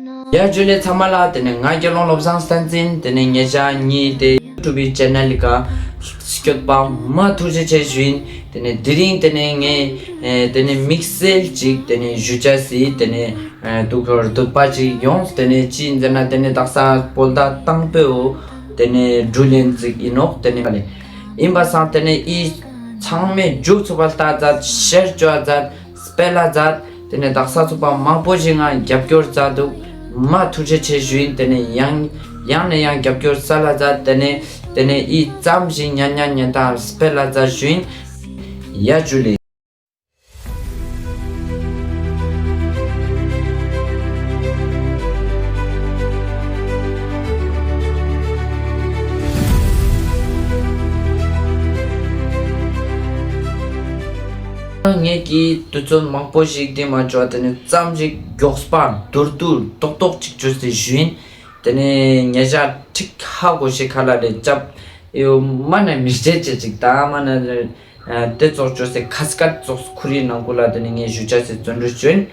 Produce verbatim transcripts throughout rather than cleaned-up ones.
ཡ་ཇུ་ལེ་ཚང་མ་ལ། ཏེ་ནེ་ང་དགེ་སློང་བློ་བཟང་བསྟན་འཛིན། ཏེ་ནེ་ཉེ་ཞ་ཉིས་ཏེ་ཡུ་ཊུབ་ཅེ་ནལ་ལི་ཀ་སྐྱོད་པ་མ་ཐུགས་རྗེ་ཆེ་ཞུ་ཡིན། ཏེ་ནེ་དེ་རིང་ཏེ་ནེ་ངས་ཨེ་ཏེ་ནེ་དམིགས་བསལ་ཅིག་ཏེ་ནེ་ཞུ་ཅེས་སི་ཏེ་ནེ་ཨེ་དུག་གོ་དུག་པ་ཅིག་ཡོངས། ཏེ་ནེ་ཅི་ཡིན་ཟེར་ན་ཏེ་ནེ་དག་ས་བོད་ཟླ་དང་པོའི་ཏེ་ནེ་དྲུག་ལན་ཅིག་ཡིན་ནོག། ཏེ་ནེ་ཡིན་པ་སང་ཏེ་ནེ་འི་ཚང་མས་མཇུག་ཚུག་པ་ལྟ་མཛད། ཤེར་ཅོ་མཛད། སྤེལ་ལ་མཛད། ཏེ་ནེ་དག་ས་ཚུག་པ་མང་པོ་ཞིག་ང་རྒྱབ་སྐྱོར་མཛད་དུག། མ་ཐུགས་རྗེ་ཆེ་ཞུ་ཡིན། ཏེ་ནེ་ཡང་ཡང་ནས་ཡང་རྒྱབ་སྐྱོར་སལ་ལ་མཛད། ཏེ་ནེ་ཏེ་ནེ་འི་ཙམ་ཞིག་ཉན་ཉན་ཉན་དང་སྤེལ་ལ་མཛད་ཞུ་ཡིན། ཡ་ཇུ་ལེ། ངེད་ཀྱི་དུས་ཚོད་མང་པོ་ཞིག་དེ་མ་འཇོག་ཏེ་ནེ་ཙམ་ཞིག་མགྱོགས་པ་དུར་དུར་ཏོག་ཏོག་ཅིག་བཅོས་ཏེ་ཞུ་ཡིན། ཏེ་ནེ་ཉེ་ཞ་ཁྲིག་ཧ་གོ་ཤེས་ཁ་ལ་རེ་ཅབ་ཡོ་མ་ན་མི་རྗེ་ཅེ་ཅིག་ད་མ་ན་ཨ་ཏེ་ཙོགས་བཅོས་ཏེ་ཁ་སྐད་ཙོགས་ཁུར་རི་ནང་ཁུལ་ལ་ཏེ་ནེ་ངས་ཞུ་ཅེས་སི་བརྩོན་འགྲུས་བཅོ་ཡིན།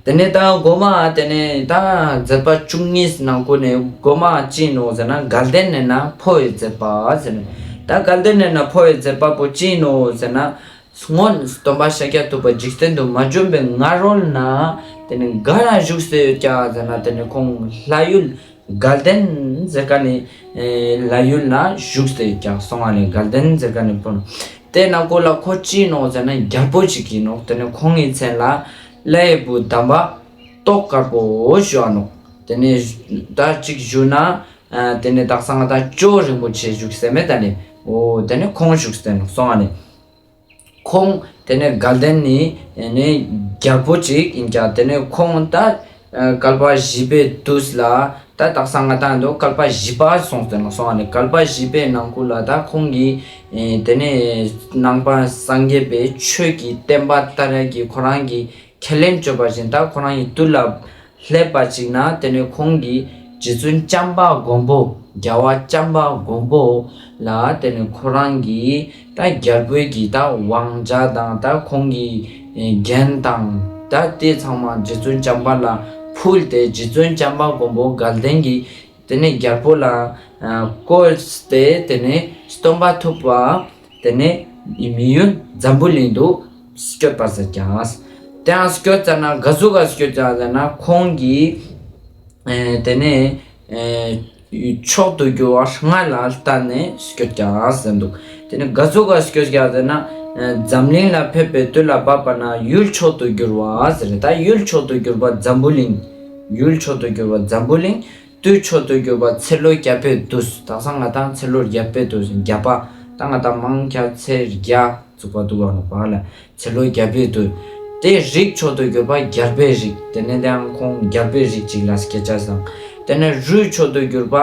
ཏེ་ནེ་ད་གོ་མ་ཏེ་ནེ་ད་མཛད་པ་བཅུ་གཉིས་ནང་ཁུལ་ནེ་གོ་མ་ཅི་ནོག་ཟེར་ན་དགའ་ལྡན་ནས་ན་འཕོ་བའི་མཛད་པ་ཟེར་ན། ད་དགའ་ལྡན་ནས་ན་འཕོ་བའི་མཛད་པ་པོ་ཅི་ནོག་ཟེར་ན། སྔོན་སྟོན་པ་ཤཱཀྱ་ཐུབ་པ་འཇིག་རྟེན་དུ་མ་བྱོན་པའི་སྔ་རོལ་ན་ཏེ་ནེ་ག་ན་བཞུགས་ཏེ་ཡོད་ཀྱག་ཟེར་ན་ཏེ་ནེ་ཁོང་ལྷ་ཡུལ་དགའ་ལྡན་ཟེར་ཁན་ནི་ཨེ་ལྷ་ཡུལ་ན་བཞུགས་ཏེ་ཡོད་ཀྱག་སོང་བ་ལེ། དགའ་ལྡན་ཟེར་ཁན་ནི་བོན་ཏེ་ནང་ཁུལ་ལ་ཁོ་ཅི་ནོག་ཟེར་ན་རྒྱལ་པོ་ཅིག་ཡིན་ནོག། ཏེ་ནེ་ཁོང་གི་མཚན་ལ་ལྷའི་བུ་དམ་པ་ཏོག་དཀར་པོ་ཞུ་བ་ནོག། ཏེ་ནེ་ད་ཅིག་ཞུ་ན་ཨ་ཏེ་ནེ་དག་ས་ང་ད་ཅོ་རིན་པོ་ཆེ་བཞུགས་སེ་མེད་ད་ནི་འོ་ཏེ་ནེ་ཁོང་བཞུགས་སེ་ནོག་སོང་བ་ནི། ཁོང་ཏེ་ནེ་དགའ་ལྡན་ནི་ནི་རྒྱལ་པོ་ཅིག་ཡིན་ཀྱག། ཏེ་ནེ་ཁོང་ད་ཨ་བསྐལ་པ་བཞི་པའི་དུས་ལ་ད་དག་ས་ང་ད་འདོ་བསྐལ་པ་བཞི་པ་སོང་སྟེ་ནོག་སོང་བ་ནི། བསྐལ་པ་བཞི་པའི་ནང་ཁུལ་ལ་ད་ཁོང་གི་ཨེ་ཏེ་ནེ་ནང་པ་སངས་རྒྱས་པའི་ཆོས་ཀྱི་བསྟན་པ་དར་ཡག་གི་ཁོ་རང་གི་ཁས་ལེན་བཅོས་པ་བཞིན་ད་ཁོ་རང་གི་དུས་ལ་སླེབས་པ་ཅིག་ན་ཏེ་ནེ་ཁོང་གིས་རྗེ་བཙུན་བྱམས་པ་མགོན་པོ་རྒྱལ་བ་བྱམས་པ་མགོན་པོ་ལ་ཏེ་ནེ་ཁོ་རང་གིས་ད་རྒྱལ་པོའི་གི་ད་དབང་ཆ་དང་ད་ཁོང་གི་ཨེ་རྒྱན་དང་ད་ཏེ་ཚང་མ་རྗེ་བཙུན་བྱམས་པ་ལ་ཕུལ་ཏེ་རྗེ་བཙུན་བྱམས་པ་མགོན་པོ་དགའ་ལྡན་གྱི་ཏེ་ནེ་རྒྱལ་པོ་ལ་ཨ་བསྐོས་ཏེ་ཏེ་ནེ་སྟོན་པ་ཐུབ་པ་ཏེ་ནེ་མི་ཡུལ་འཛམ་བུ་གླིང་དུ་སྐྱོད་པ་ཟེར་ཀྱག། ཏེའང་སྐྱོད་ཙ་ན་ག་ཟུག་ག་སྐྱོད་ཀྱག་ཟེར་ན་ཁོང་གིས་ཨེ་ཏེ་ནེ་ཨེ་མཆོག་ཏུ་གྱུར་པ་ལྔ་ལ་བལྟས་ནས་སྐྱོད་ཀྱག་ཟེར་འདུག། ཏེ་ནེ་ག་ཟུག་ག་སྐྱོད་ཀྱག་ཟེར་ན་ཨེ་འཛམ་གླིང་ལ་ཕེབས་པའི་དུས་ལ་བབ་པ་ན་ཡུལ་མཆོག་ཏུ་གྱུར་པ་ཟེར་ད་ཡུལ་མཆོག་ཏུ་གྱུར་པ་འཛམ་བུ་གླིང་ཡུལ་མཆོག་ཏུ་གྱུར་པ་འཛམ་བུ་གླིང་དུས་མཆོག་ཏུ་གྱུར་པ་ཚེ་ལོ་བརྒྱ་པའི་དུས། དག་ས་ང་ད་ཚེ་ལོ་བརྒྱ་པའི་དུས་བརྒྱ་པ་ད་ང་ད་མང་ཆེ་ཚེ་བརྒྱ་ཚུགས་པ་འདུག་ག་ནོག་པ་ལ་ཚེ་ལོ་བརྒྱ་པའི་དུས། ཏེ་རིགས་མཆོག་ཏུ་གྱུར་པ་རྒྱལ་པོའི་རིགས། ཏེ་ནེ་ཏེའང་ཁོང་རྒྱལ་པོའི་རིགས་ཅིག་ལ་སྐྱེ་ཅེས་སང་། ཏེ་ནེ་རུས་མཆོག་ཏུ་གྱུར་པ་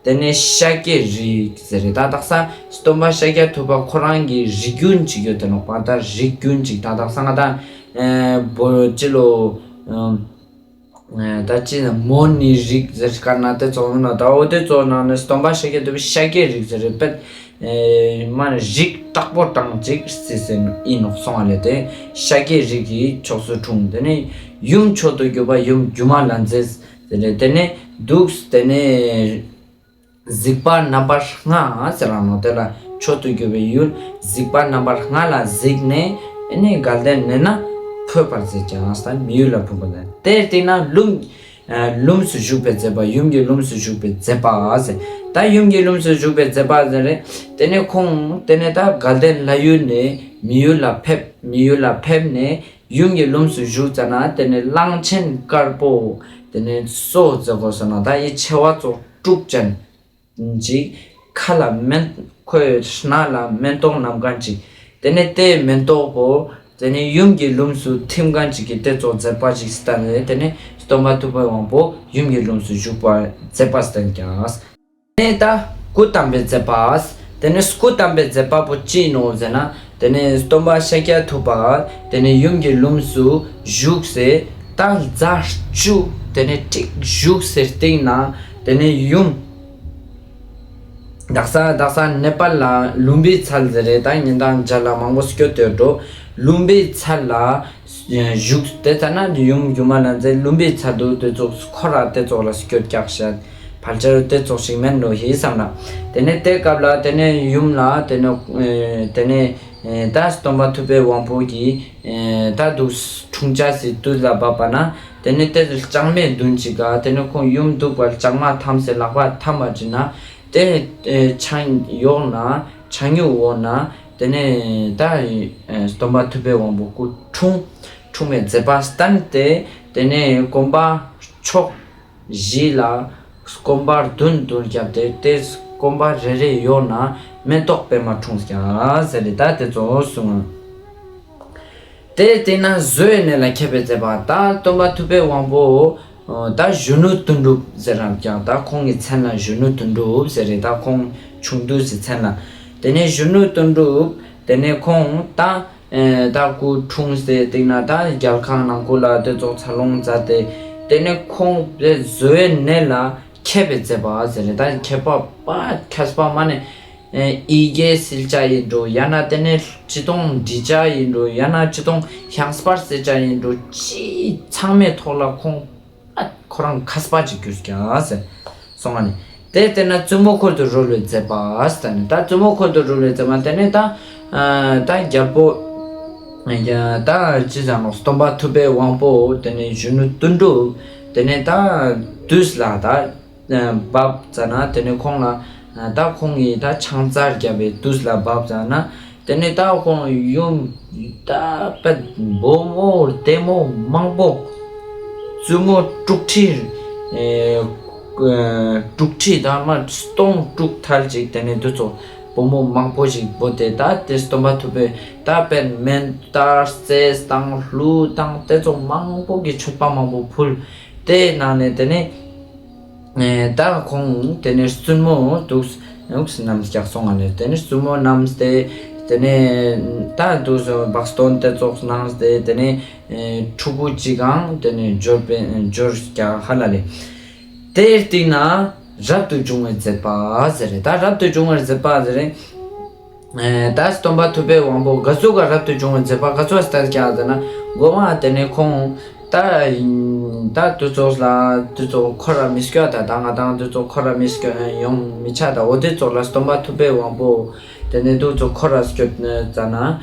ཏེ་ནེ་ཤཱཀྱའི་རིགས་ཟེར་རེད། ད་དག་ས་སྟོན་པ་ཤཱཀྱ་ཐུབ་པ་ཁོ་རང་གི་རིགས་རྒྱུན་ཅིག་ཡོད་དེ་ནོག་པ། ད་རིགས་རྒྱུན་ཅིག་ད་དག་ས་ང་ད་ཨེ་བོ་ཅི་ལོ་ཨ་ད་ཅི་མོ་ནི་རིགས་ཟེར་ཀ་ན་ཏེ་ཙོགས་ན་ད་འོ་ཏེ་ཙོགས་ནང་ནེ་སྟོན་པ་ཤཱཀྱ་ཐུབ་པའི་ཤཱཀྱའི་རིགས་ཟེར་རེད་པས། ཨེ་མ་ནི་རིགས་དྲག་པོ་དྲང་ཅིག་སི་སེ་ཨིན་ནོག་སོང་བ་ལེ། ཏེ་ཤཱཀྱའི་རིགས་ཀྱི་ཕྱོགས་སུ་འཁྲུངས། ཏེ་ནེ་ཡུམ་མཆོག་ཏུ་གྱུར་པ་ཡུམ་སྒྱུ་མ་ལྷ་མཛེས་ཟེར་རེད། ཏེ་ནེ་འདུག། ཏེ་ནེ་གཟིགས་པ་རྣམ་པ་ལྔ་ཟེར་ར་ནོག། ཏེ་ལ་མཆོག་ཏུ་གྱུར་པའི་ཡུལ་གཟིགས་པ་རྣམ་པ་ལྔ་ལ་གཟིགས་ནས་ཨེ་ནེ་དགའ་ལྡན་ནས་ན་འཕོས་པར་མཛད་ཀྱག། ས་མི་ཡུལ་ལ་འཕོས་པར་མཛད། ཏེ་སྟིང་ནེ་ལྷུམས་ཨ་ལྷུམས་སུ་ཞུགས་པའི་མཛད་པ། ཡུམ་གྱི་ལྷུམས་སུ་ཞུགས་པའི་མཛད་པ་ཟེར། ད་ཡུམ་གྱི་ལྷུམས་སུ་ཞུགས་པའི་མཛད་པ་ཟེར་རེད། ཏེ་ནེ་ཁོང་ཏེ་ནེ་ད་དགའ་ལྡན་ལྷ་ཡུལ་ནས་མི་ཡུལ་ལ་ཕེབས། མི་ཡུལ་ལ་ཕེབས་ནས་ཡུམ་གྱི་ལྷུམས་སུ་ཞུགས་ཙ་ན་ཏེ་ནེ་གླང་ཆེན་དཀར་པོ་ཏེ་ནེ་སོ་ཟེར་གོས་སོང་ན་ད་འི་མཆེ་བ་ཙོགས་དྲུག་ཅན་ཅིག་ཁ་ལ་མེན་ཁོའི་སྣ་ལ་མེན་ཏོག་བསྣམས་ཁན་ཅིག། ཏེ་ནེ་ཏེ་མེན་ཏོག་པོ་ཏེ་ནེ་ཡུམ་གྱི་ལྷུམས་སུ་ཐིམ་ཁན་ཅིག་གི་ཏེ་ཙོགས་མཛད་པ་ཅིག་སྟན་ནེ་ཏེ་ནེ་སྟོན་པ་ཐུབ་པའི་དབང་པོ་ཡུམ་གྱི་ལྷུམས་སུ་ཞུགས་པ་མཛད་པ་སྟན་ཀྱག། ཏེ་ནེ་ད་སྐུ་བལྟམས་པའི་མཛད་པ། ཏེ་ནེ་སྐུ་བལྟམས་པའི་མཛད་པ་པོ་ཅི་ནོག་ཟེར་ན། ཏེ་ནེ་སྟོན་པ་ཤཱཀྱ་ཐུབ་པ་ཏེ་ནེ་ཡུམ་གྱི་ལྷུམས་སུ་བཞུགས་སེ་ད་ཟླ་བཅུ་ཏེ་ནེ་ཅིག་བཞུགས་སེ་སྟིང་ནེ་ཏེ་ནེ་ཡུམ་དག་ས་དག་ས་ནེ་པཱལ་ལ་ལུམ་བི་ཚལ་ཟེར་རེད། ད་ཉིན་དང་མཇལ་ལ་མང་པོ་སྐྱོད་དེ་འགྲོ། ལུང་པའི་ཚལ་ལ་བཞུགས་ཏེ་ཙ་ན་ཡུམ་སྒྱུ་མ་ལྷ་མཛེས་ལུང་པའི་ཚལ་དུ་དེ་ཙོགས་ཁོ་ར་དེ་ཙོགས་ལ་སྐྱོད་རྒྱག་ཤེས་ཕལ་ཆེར་དེ་ཙོགས་ཤིག་མེན་ནོ་ཧེ་བསམ་ན། དེ་ནས་དེ་སྐབས་ལ་དེ་ནས་ཡུམ་ལ་དེ་ནས་ཨེ་དེ་ནས་ཨེ་ད་སྟོན་པ་ཐུབ་པའི་དབང་པོ་གིས་ཨེ་ད་འདུག་འཁྲུངས་ཆ་སི་དུས་ལ་བབ་པ་ན་དེ་ནས་དེ་ལྕང་མའི་མདུན་ཅིག་ག་དེ་ནས་ཁོང་ཡུམ་འདུག་པར་ལྕང་མ་འཐམས་སེ་ལག་པ་འཐམས་པ་ཅིག་ན་དེ་ཨེ་ཆང་གཡོག་ན་ཆང་ཡུག་འོ་ན་དེ་ནས་ད་ཨེ་སྟོན་པ་ཐུབ་པའི་དབང་པོ་སྐུ་འཁྲུངས་འཁྲུངས་པའི་མཛད་པ་བསྟན་ཏེ་དེ་ནས་གོམ་པ་ཕྱོགས་བཞི་ལ་སྐོམ་པ་བདུན་བདུན་བརྒྱབ་སྟེ་དེ་སྐོམ་པ་རེ་རེ་ཡོག་ན་མེ་ཏོག་པདྨ་འཁྲུངས་ཀྱག་ཟེར་ཏེ་ད་དེ་ཙོགས་གསུངས། དེ་དེ་ན་བཟོའི་གནས་ལ་མཁས་པའི་མཛད་པ་ད་སྟོན་པ་ཐུབ་པའི་དབང་པོ་ད་གཞོན་ནུ་དོན་གྲུབ་ཟེར་རམ་ཀྱང་ད་ཁོང་གི་མཚན་ལ་གཞོན་ནུ་དོན་གྲུབ་ཟེར་རེད། ད་ཁོང་ཆུང་དུས་སི་མཚན་ལ་དེ་ནས་གཞོན་ནུ་དོན་གྲུབ་དེ་ནས་ཁོང་ད་ཨེ་ད་སྐུ་འཁྲུངས་སེ་སྟིང་ན་ད་རྒྱལ་ཁང་ནང་ཁུལ་ལ་དེ་ཙོགས་འཚར་ལོངས་མཛད་དེ་དེ་ནས་ཁོང་བཟོའི་གནས་ལ་མཁས་པའི་མཛད་པ་ཟེར་རེད། ད་མཁས་པ་པ་མཁས་པ་མ་ནས་ཨེ་ཡི་གེ་སིལ་ཆ་ཡིན་འགྲོ་ཡང་ན་དེ་ནས་ཅི་ཏོང་འབྲི་ཆ་ཡིན་འགྲོ་ཡང་ན་ཅི་ཏོང་ཤངས་པར་སིལ་ཆ་ཡིན་འགྲོ་ཅི་ཚང་མའི་ཐོག་ལ་ཁོང་ཨ་ཁོ་རང་མཁས་པ་ཅིག་གྱུར་ཀྱག་ཟེར་སོང་བ་ནི། དེ་དེ་ན་བཙུན་མོ་འཁོར་དུ་རོལ་བའི་མཛད་པ་ཟེར་ནི་ད་བཙུན་མོ་འཁོར་དུ་རོལ་བའི་མཛད་པ་དེ་ནི་ད་ཨ་ད་རྒྱལ་པོ་ཡ་ད་ཅི་ཟེར་ནོག་སྟོན་པ་ཐུབ་པའི་དབང་པོ་དེ་ནི་གཞོན་ནུ་དོན་གྲུབ་དེ་ནི་ད་དུས་ལ་ད་བབ་ཙ་ན་དེ་ནི་ཁོང་ལ་ད་ཁོང་གིས་ད་ཆང་རྩ་བརྒྱབ་པའི་དུས་ལ་བབ་ཙ་ན། དེ་ནས་ད་ཁོང་ཡུམ་ད་པད་བུ་མོ་ལྟད་མོ་མང་པོ་བཙུན་མོ་དྲུག་ཁྲི་ཨེ་ཨེ་དྲུག་ཁྲི་ད་མ་སྟོང་དྲུག་ཐལ་ཅིག་དེ་ནས་དུ་ཚོ་བུ་མོ་མང་པོ་ཞིག་བོ་དེ་ད་དེ་སྟོན་པ་ཐུབ་པའི་ད་པད་མེ་ལྟར་རྩེས་དང་གླུ་དང་དེ་ཚོ་མང་པོ་གི་མཆོད་པ་མང་པོ་ཕུལ། དེ་ནང་ནས་དེ་ནས། ཨེ་ད་ཁོང་དེ་ནས་བཙུན་མོ་འདུག་འདུག་རྣམས་ཀྱག་སོང་ང་ནས་དེ་ནས་བཙུན་མོ་རྣམས་ཏེ་དེ་ནས་ད་འདུག་བག་སྟོན་དེ་ཙོགས་གནང་སྟེ་དེ་ནས་ཨེ་ཕྲུ་གུ་གཅིག་གང་དེ་ནས་འབྱོར་པའི་འབྱོར་ཀྱག་ཧ་ལ་ལེ། དེའི་སྟེང་ན་རབ་ཏུ་བྱུང་བའི་མཛད་པ་ཟེར་རེད། ད་རབ་ཏུ་བྱུང་བའི་མཛད་པ་ཟེར་རེད། ཨེ་ད་སྟོན་པ་ཐུབ་པའི་དབང་པོ་ག་ཟུག་ག་རབ་ཏུ་བྱུང་བའི་མཛད་པ་ག་ཚོད་ལྟར་ཀྱག་ཟེར་ན་མགོ་མ་དེ་ནས་ཁོང་ད་ད་དུ་ཚོགས་ལ་དུ་ཚོགས་འཁོར་ར་མི་སྐྱོད་ད་ད་ང་དང་དུ་ཚོགས་འཁོར་ར་མི་སྐྱོད་ཡོང་མི་ཆ་ད་འོ་དེ་ཚོགས་ལ་སྟོན་པ་ཐུབ་པའི་དབང་པོ་དེ་ནས་དུ་ཚོགས་འཁོར་ར་སྐྱོད་ཙ་ན་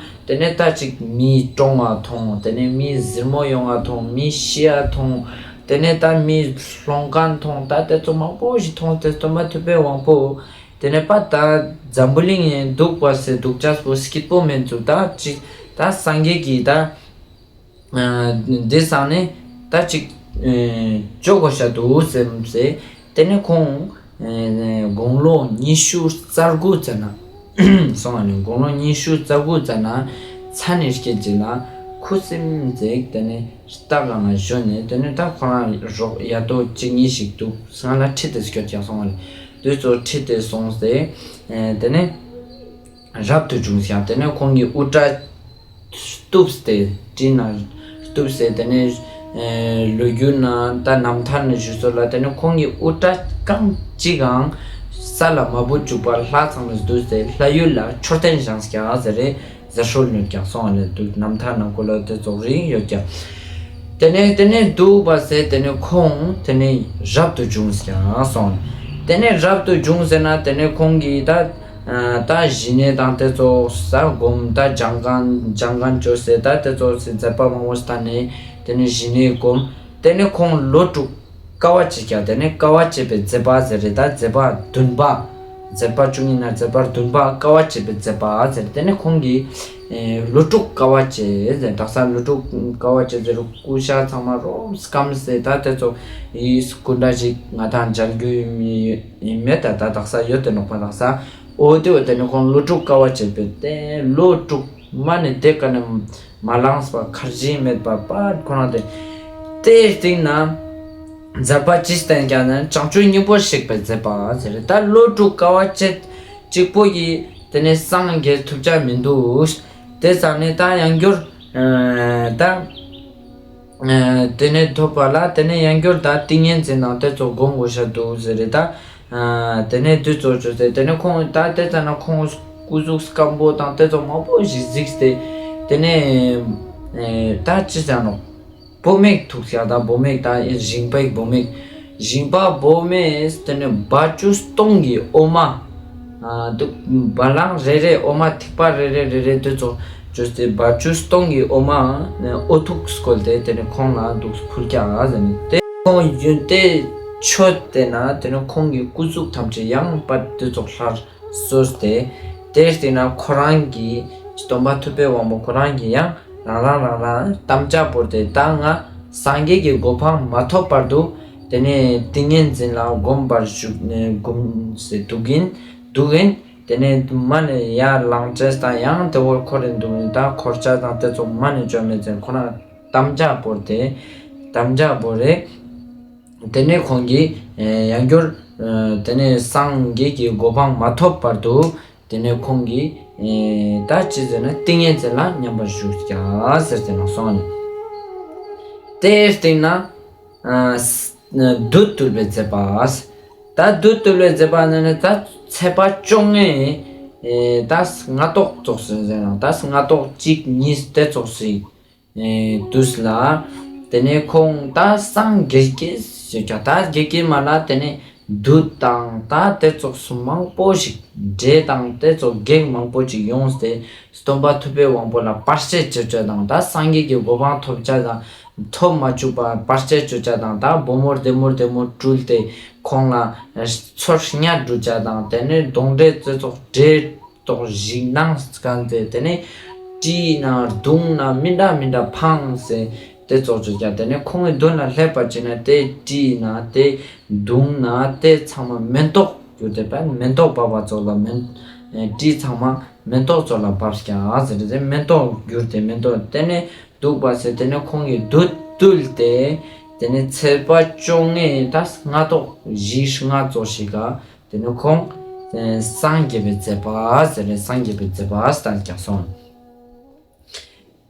དེ་ནས་ད་ཅིག་མི་གྲོངས་བ་མཐོང་། དེ་ནས་མི་ཟིར་མོ་ཡོང་བ་མཐོང་། མི་ཤི་ཡ་མཐོང་། དེ་ནས་ད་མི་སློང་མཁན་མཐོང་། ད་དེ་ཚོ་མང་པོ་ཞིག་མཐོང་སྟེ་སྟོན་པ་ཐུབ་པའི་དབང་པོ། དེ་ནས་པ་ད་འཛམ་བུ་གླིང་ཡིན་འདུག་པ་སེ་འདུག་ཅག་པོ་སྐྱིད་པོ་མེད་ཚུལ་ད་ཅིག་ད་སངས་རྒྱས་ཀྱི་ད་འདི་སང་ནས་ད་ཅིག་ཅོ་གོ་ཤ་འདུག་སེམས་སེ་དེ་ནས་ཁོང་དགུང་ལོ་ཉི་ཤུ་རྩ་དགུ་ཙ་ན་སོང་བ་ནས་དགུང་ལོ་ཉི་ཤུ་རྩ་དགུ་ཙ་ན་ཚ་ནི་སྐད་ཅིག་ལ་ཁུ་སིམ་ཟེག་དེ་ནས། རྟ་སྒང་ལ་བཞོན་ནས་དེ་ནས་ད་ཁོ་རང་རོགས་ཡ་དོ་གཅིག་གཉིས་ཤིག་འདུག་སང་ལ་ཁྲིད་དེ་སྐྱོད་ཀྱང་སོང་བ་ལས་དུས་ཚོད་ཁྲིད་དེ་སོང་སྟེ་དེ་ནས་རབ་ཏུ་བྱུང་ཀྱང་དེ་ནས་ཁོང་གི་དབུ་སྐྲ་གཏུབས་ཏེ་དྲིན་ན་གཏུབས་ཏེ་དེ་ནས་ལོ་རྒྱུས་ན་ད་རྣམ་ཐར་ནས་ཞུ་ཚོད་ལ་དེ་ནས་ཁོང་གི་དབུ་སྐྲ་རྐང་གཅིག་གང་ས་ལ་མ་བུད་བཅུག་པར་ལྷ་ཚང་མས་འདུས་ཏེ་ལྷ་ཡུལ་ལ་མཆོད་རྟེན་བཞེངས་ཀྱང་ཟེར་རེད། ཟེར་སྲོལ་ནོད་ཀྱང་སོང་བ་ལས་འདུག་རྣམ་ཐར་ནང་ཁོ་ལ་དེ་ཚོགས་རིང་ཡོད་ཀྱང་། དེ་ནས་དེ་ནས་འདུག་པ་ཟེར་དེ་ནས་ཁོང་དེ་ནས་རབ་ཏུ་བྱུང་ཀྱང་སོང་། དེ་ནས་རབ་ཏུ་བྱུང་ཟེར་ན་དེ་ནས་ཁོང་གིས་ད་ད་ཞི་གནས་དང་དེ་ཚོགས་ས་སྒོམ་ད་སྦྱང་མཁན་སྦྱང་མཁན་བཅོས་ཟེར་ད་དེ་ཚོགས་སི་མཛད་པ་མང་པོ་ཞིག་ད་ནས་དེ་ནས་ཞི་གནས་སྒོམ་དེ་ནས་ཁོང་ལོ་དྲུག་དཀའ་བ་སྤྱད་ཀྱང་དེ་ནས་དཀའ་བ་སྤྱད་པའི་མཛད་པ་ཟེར་རེད། ད་མཛད་པ་བདུན་པ། མཛད་པ་བཅུ་གཉིས་ནས་མཛད་པ་བདུན་པ་དཀའ་བ་སྤྱད་པའི་མཛད་པ་ཟེར། དེ་ནས་ཁོང་གིས་ལོ་དྲུག་དཀའ་བ་སྤྱད་ཟེར། དག་ས་ལོ་དྲུག་དཀའ་བ་སྤྱད་ཟེར་སྐུ་ཤ་ཚང་མ་རོབ་སྐམ་ཟེར། ད་དེ་ཚོ་ཡི་སྐུ་འདྲ་ཞིག་ང་དང་མཇལ་རྒྱུ་ཡིན་མེད་ད་ད་དག་ས་ཡོད་དེ་ནོག་པ། དག་ས་འོ་དེ་འོ་དེ་ནས་ཁོང་ལོ་དྲུག་དཀའ་བ་སྤྱད་པའི་དེ་ལོ་དྲུག་མ་ནས་དེ་ཀ་ནས་མ་ལངས་པ་ཁར་ཇི་མེད་པ་པ་ཁོ་རང་དེ་དེའི་སྟེང་ན་མཛད་པ་ཅི་བསྟན་ཀྱང་ནི་བྱང་ཆུབ་སྙིང་པོར་གཤེགས་པའི་མཛད་པ་ཟེར། ད་ལོ་དྲུག་དཀའ་བ་སྤྱད་གཅིག་པོ་ཡིས་དེ་ནས་སངས་རྒྱས་ཐུབ་ཆ་མི་འདུག་དེ་ཙང་ནས་ད་ཡང་བསྐྱར་ད་དེ་ནས་ཐོབ་པ་ལ་དེ་ནས་ཡང་བསྐྱར་ད་ཏིང་ངེ་འཛིན་དང་དེ་ཚོ་སྒོམ་དགོས་ཤ་འདུག་ཟེར་རེད་ད། དེ་ནས་དུས་ཚོད་བཅོས་ཏེ་དེ་ནས་ཁོང་ད་དེ་ཙམ་ན་ཁོང་སྐུ་གཟུགས་སྐམ་པོ་དང་དེ་ཚོ་མང་པོ་ཞིག་གཟིགས་ཏེ་ དེ་ནས་ཨེ་ད་ཅི་ཟེར་ནོག་བོ་མེག་ཐུག་ཀྱག་ད་བོ་མེག་ད་ཨེ་ཞིང་པའི་བོ་མེག་ཞིང་པ་བོ་མེས་དེ་ནས་བ་ཅུ་སྟོང་གི་འོ་མ། ཨ་འདུག་བ་ལང་རེ་རེ་འོ་མ་ཐིགས་པ་རེ་རེ་རེ་རེ་དེ་ཚོ་བཅོས་ཏེ་བ་ཅུ་སྟོང་གི་འོ་མ་འོ་ཐུག་སྐོལ་ཏེ་དེ་ནས་ཁོང་ལ་འདུག་ཕུལ་ཀྱག་ཟེར་ནས་དེ་ཁོང་ཡོན་ཏན་མཆོད་དེ་ན་དེ་ནས་ཁོང་གི་སྐུ་གཟུགས་ཐམས་ཅད་ཡང་པ་དེ་ཚོ་སླར་གསོས་ཏེ། དེའི་སྟེང་ན་ཁོ་རང་གི་སྟོན་པ་ཐུབ་པའི་དབང་པོ་ཁོ་རང་གི་ཡང་རང་རང་རང་རང་དམ་བཅའ་བོར་ཏེ་ད་ང་སངས་རྒྱས་ཀྱི་གོ་འཕང་མ་ཐོབ་བར་དུ་དེ་ནས་ཏིང་ངེ་འཛིན་ལ་སྒོམ་པར་བཞུགས་ནས་སྒོམ་སེ་འདུག་ཡིན་འདུག་ཡིན། དེ་ནས་མ་ནས་ཡར་ལངས་ཅེས་དང་ཡང་དེ་བོར་འཁོར་རེ་འདུག་ཡིན། ད་འཁོར་ཅེས་དང་དེ་ཚོ་མ་ནས་བཅོ་མེད་ཅན་ཁོ་རང་དམ་བཅའ་བོར་ཏེ་དམ་བཅའ་བོར་རེ། དེ་ནས་ཁོང་གིས་ཨེ་ཡང་བསྐྱར་ཨེ་དེ་ནས་སངས་རྒྱས་ཀྱི་གོ་འཕང་མ་ཐོབ་བར་དུ་དེ་ནས་ཁོང་གིས་ཨེ་ད་ཅི་ཟེར་ན་ཏིང་ངེ་འཛིན་ལ་མཉམ་པར་བཞུགས་ཀྱག་ཟེར་ཏེ་ནོག་སོང་ནས། དེའི་སྟེང་ན་ཨ་ས་བདུད་བཏུལ་བའི་མཛད་པ། ད་བདུད་བཏུལ་བའི་མཛད་པ་ནི་ནི་ད་ཚེས་པ་བཅོ་ལྔའི་ཨེ་ད་སྔ་ཏོག་ཙོགས་སེ་ཟེར་ན་ད་སྔ་ཏོག་གཅིག་གཉིས་དེ་ཙོགས་སེ། ཨེ་དུས་ལ། དེ་ནས་ཁོང་ད་སངས་རྒྱས་ཀྱི་ཟེར་ཀྱང་ད་རྒྱས་ཀྱི་མ་ལ་དེ་ནས་བདུད་དང་ད་དེ་ཙོགས་སུ་མང་པོ་ཞིག་འདྲེ་དང་དེ་ཙོགས་བགེགས་མང་པོ་ཞིག་ཡོངས་ཏེ་སྟོན་པ་ཐུབ་པའི་དབང་པོ་ལ་བར་ཆད་བཅོ་བྱ་དང་ད་སངས་རྒྱས་ཀྱི་གོ་འཕང་ཐོབ་བྱ་དང་ཐོབ་མ་བཅུག་པ་བར་ཆད་བཅོ་བྱ་དང་ད་བུ་མོ་བདེ་མོ་བདེ་མོ་སྤྲུལ་ཏེ་ཁོང་ལ་ཚོར་སྙ་སྒྲུབ་བྱ་དང་དེ་ནས་གདོན་འདྲེ་དེ་ཙོགས་འདྲེ། ཏོག་ཞིག་ནང་སྐམ་སྟེ་དེ་ནས་དྲིས་ན་བརྡུངས་ན་མི་འདྲ་མི་འདྲ་ཕངས་སེ་དེ་ཙོགས་ཅོ་ཀྱག་དེ་ནས་ཁོང་གི་མདུན་ལ་སླེབས་པ་ཅིག་ན་དེ་དྲིས་ན་དེ་བརྡུངས་ན་དེ་ཚང་མ་མེན་ཏོག་གྱུར་ཏེ་པ་མེན་ཏོག་བབས་པ་ཙོགས་ལ་མེན་དྲིས་ཚང་མ་མེན་ཏོག་ཙོགས་ལ་བབས་ཀྱག་ཟེར་ཏེ་མེན་ཏོག་གྱུར་ཏེ་མེན་ཏོག་དེ་ནས་འདུག་པ་སེ་དེ་ནས་ཁོང་གི་བདུད་བཏུལ་ཏེ་དེ་ནས་ཚེས་པ་བཅོ་ལྔའི་ད་སྔ་ཏོག་བཞི་ལྔ་ཙོགས་ཤིག་ག་དེ་ནས་ཁོང་ཨེ་སངས་རྒྱས་པའི་མཛད་པ་ཟེར་ནས་སངས་རྒྱས་པའི་མཛད་པ་བསྟན་ཀྱག་སོང་།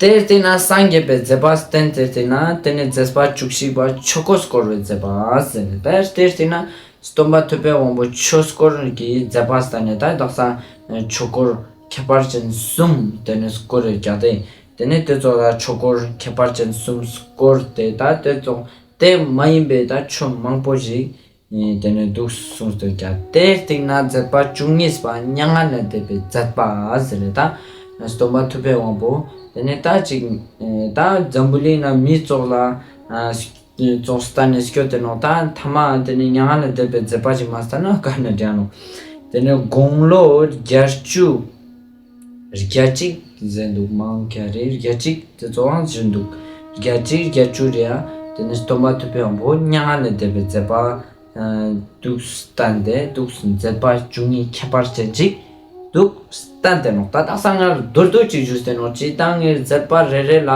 དེའི་སྟེང་ན་སངས་རྒྱས་པའི་མཛད་པ་བསྟན་ཏེ་སྟེང་ན་དེ་ནས་མཛད་པ་བཅུ་གཅིག་པ་ཆོས་འཁོར་བསྐོར་བའི་མཛད་པ་ཟེར་ནས་ད་དེའི་སྟེང་ན་སྟོན་པ་ཐུབ་པའི་དབང་པོ་ཆོས་འཁོར་གྱི་མཛད་པ་བསྟན་ནས་ད་དག་ས་ཆོས་འཁོར་ཁྱད་པར་ཅན་གསུམ་དེ་ནས་བསྐོར་རེ་ཀྱག་སྟེ་དེ་ནས་དེ་ཚོ་ལ་ཆོས་འཁོར་ཁྱད་པར་ཅན་གསུམ་བསྐོར་ཏེ་ད་དེ་ཚོ་དེ་མ་ཡིན་པའི་ད་ཆོས་མང་པོ་ཞིག་ཨེ་དེ་ནས་འདུག་གསུངས་ཏེ་ཀྱག་དེའི་སྟེང་ན་མཛད་པ་བཅུ་གཉིས་པ་མྱ་ངན་ལས་འདས་པའི་མཛད་པ་ཟེར་ནས་ད་སྟོན་པ་ཐུབ་པའི་དབང་པོ་དེ་ནས་ད་ཅིག་ཨེ་ད་འཛམ་བུ་གླིང་ན་མི་ཙོགས་ལ་ཨ་ཙོགས་བསྟན་ནས་སྐྱོད་དེ་ནོག་ད་ཐ་མ་དེ་ནས་མྱ་ངན་ལས་འདས་པའི་མཛད་པ་ཞིག་མ་བསྟན་ན་ག་ནས་འདྲ་ནོག་དེ་ནས་དགུང་ལོ་བརྒྱད་ཅུ་བརྒྱད་གཅིག་ཟེར་འདུག་མང་ཁྱ་རེ་བརྒྱད་གཅིག་དེ་ཚོའང་ཟེར་འདུག་བརྒྱད་གཅིག་བརྒྱད་ཅུ་རེ་ཨ་དེ་ནས་སྟོན་པ་ཐུབ་པའི་དབང་པོ་མྱ་ངན་ལས་འདས་པའི་མཛད་པ་འདུག་བསྟན་ཏེ་འདུག་མཛད་པ་བཅུ་གཉིས་ཁྱད་པར་ཅན་ཅིག་འདུག་བསྟན་ཏེ་ནོག་ད་དག་ས་ང་མདོར་བསྡུས་ཅིག་ཞུས་ཏེ་ནོག་ཅི་ད་ངའི་མཛད་པ་རེ་རེ་ལ་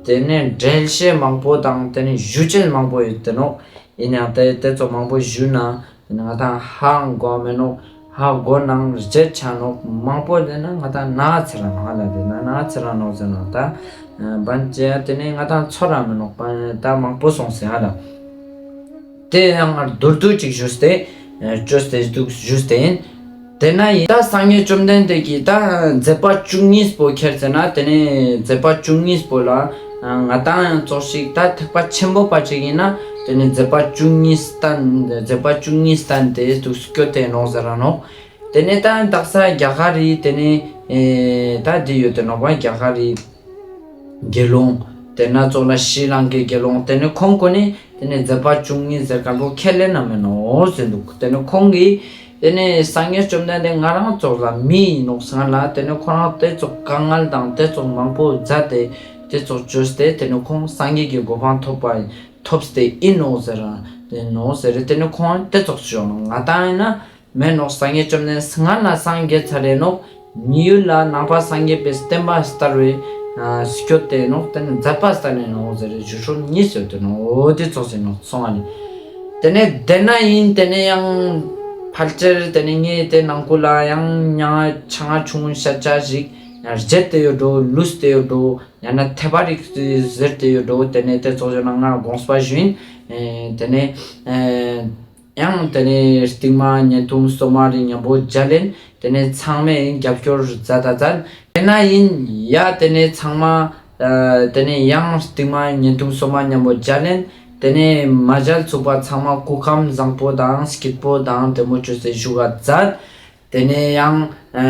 དེ་ནས་འགྲེལ་བཤད་མང་པོ་དང་དེ་ནས་ཞུ་ཅེས་མང་པོ་ཡོད་དེ་ནོག་ཡིན་ཡང་དེ་དེ་ཚོ་མང་པོ་ཞུས་ན། དེ་ནས་ང་ཏང་ཧ་གོ་མེད་ནོག་ཧ་གོ་ནང་བརྗེད་ཆ་ནོག་མང་པོ་དེ་ན་ང་ཏང་ན་ཚེ་ར་ནོག་ཧ་ལ་དེ་ན་ན་ཚེ་ར་ནོག་ཟེར་ན་ད་བན་ཅེ་དེ་ནས་ང་ཏང་ཚོར་ར་མེད་ནོག་པ་ད་མང་པོ་སོང་སེ་ཧ་ལ། དེ་ཡང་མདོར་བསྡུས་ཅིག་ཞུས་ཏེ་བཅོས་ཏེ་འདུག་ཞུས་ཏེ་ཡིན། དེ་ན་ཡིན་ད་སངས་རྒྱས་བཅོམ་ལྡན་འདས་ཀྱིས་ད་མཛད་པ་བཅུ་གཉིས་པོ་ཁྱེར་ཟེར་ན་དེ་ནས་མཛད་པ་བཅུ་གཉིས་པོ་ལ། ང་ཏང་ཡང་ཙོགས་ཤིག་ད་ཐེག་པ་ཆེན་པོ་པ་ཅིག་ཡིན་ན་དེ་ནས་མཛད་པ་བཅུ་གཉིས་བསྟན་མཛད་པ་བཅུ་གཉིས་བསྟན་ཏེ་འདུག་སྐྱོད་དེ་ནོག་ཟེར་ར་ནོག་དེ་ནས་ད་དག་ས་རྒྱ་གར་རི་དེ་ནས་ཨེ་ད་འདི་ཡོད་དེ་ནོག་པ་རྒྱ་གར་རི་དགེ་སློང་དེ་ན་ཙོགས་ལ་ཤྲི་ལང་ཀའི་དགེ་སློང་དེ་ནས་ཁོང་ཀུན་ནས་དེ་ནས་མཛད་པ་བཅུ་གཉིས་ཟེར་མཁན་པོ་ཁས་ལེན་ན་མེད་ནོག་ཟེར་འདུག་དེ་ནས་ཁོང་གིས་དེ་ནས་སངས་རྒྱས་བཅོམ་ལྡན་འདས་ང་རང་ཙོགས་ལ་མི་ཡིན་ནོག་སྔ་ལ་དེ་ནས་ཁོ་རང་དེ་ཙོགས་དཀའ་ངལ་དང་དེ་ཙོགས་མང་པོ་མཛད་དེ་དེ་ཙོགས་བཅོས་ཏེ་དེ་ནས་ཁོང་སངས་རྒྱས་ཀྱི་གོ་འཕང་ཐོབ་པ་ཐོབ་སྟེ་ཡིན་ནོག་ཟེར་ར་དེ་ནོག་ཟེར་རེ་དེ་ནས་ཁོང་དེ་ཙོགས་བཅོས་ནོག་ང་ཏང་ཡིན་ན་མེད་ནོག་སངས་རྒྱས་བཅོམ་ལྡན་སྔ་ལ་སངས་རྒྱས་ཚར་རེ་ནོག་མི་ཡུལ་ལ་ནང་པ་སངས་རྒྱས་པའི་བསྟན་པ་དར་བའི་སྐྱོད་དེ་ནོག་དེ་ནས་མཛད་པ་བསྟན་ནས་ནོག་ཟེར་རེ་ཞུ་སྲོལ་གཉིས་ཡོད་དེ་ནོག་འོ་དེ་ཙོགས་ཟེར་ནོག་སོང་བ་ནི། དེ་ནས་དེ་ན་ཡིན་དེ་ནས་ཡང་ཕལ་ཆེར་དེ་ནས་ངས་དེ་ནང་ཁུལ་ལ་ཡང་ཉང་ཆ་ང་ཆུང་ངུ་ཤ་ཆ་ཞིག་ཡང་བརྗེད་དེ་ཡོད་འགྲོ་ལུས་ཏེ་ཡོད་འགྲོ་ཡང་ན་ཐེ་བ་རིག་ཟེར་ཏེ་ཡོད་འགྲོ་དེ་ནས་དེ་ཙོགས་ཡོད་ན་ང་དགོངས་པ་ཞུ་ཡིན། དེ་ནས་ ཡང་ཏེ་ནེ་སྟིང་མ་བརྙན་ཐུང་སོ་མ་རེ་ཉམ་པོ་མཇལ་ཨིན། ཏེ་ནེ་ཚང་མས་རྒྱབ་སྐྱོར་མཛད་ད་མཛད། ཏེ་ན་ཨིན་ཡ་ཏེ་ནེ་ཚང་མ་ཨ་ཏེ་ནེ་ཡང་སྟིང་མ་བརྙན་ཐུང་སོ་མ་ཉམ་པོ་མཇལ་ཨིན། ཏེ་ནེ་མ་མཇལ་ཚུག་པ་ཚང་མ་སྐུ་ཁམས་བཟང་པོ་དང་སྐྱིད་པོ་དང་བདེ་མོ་ཅོས་ཏེ་བཞུགས་ས་མཛད། ཏེ་ནེ་ཡང་ཨ་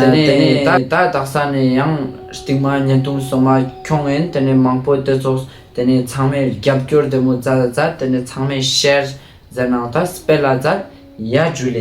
ཏེ་ནེ་ཏེ་ནེ་ད་ད་དག་ས་ནེ་ཡང་སྟིང་མ་བརྙན་ཐུང་སོ་མ་ཁྱོང་ཨིན། ཏེ་ནེ་མང་པོ་ཏེ་ཙོགས་ཏེ་ནེ་ཚང་མས་རྒྱབ་སྐྱོར་བདེ་མོ་མཛད་ད་མཛད། ཏེ་ནེ་ཚང་མས་ཤེར་ཟེར་ནང་ད་སྤེལ་ལ་མཛད། ཡ་ཇུ་ལེ།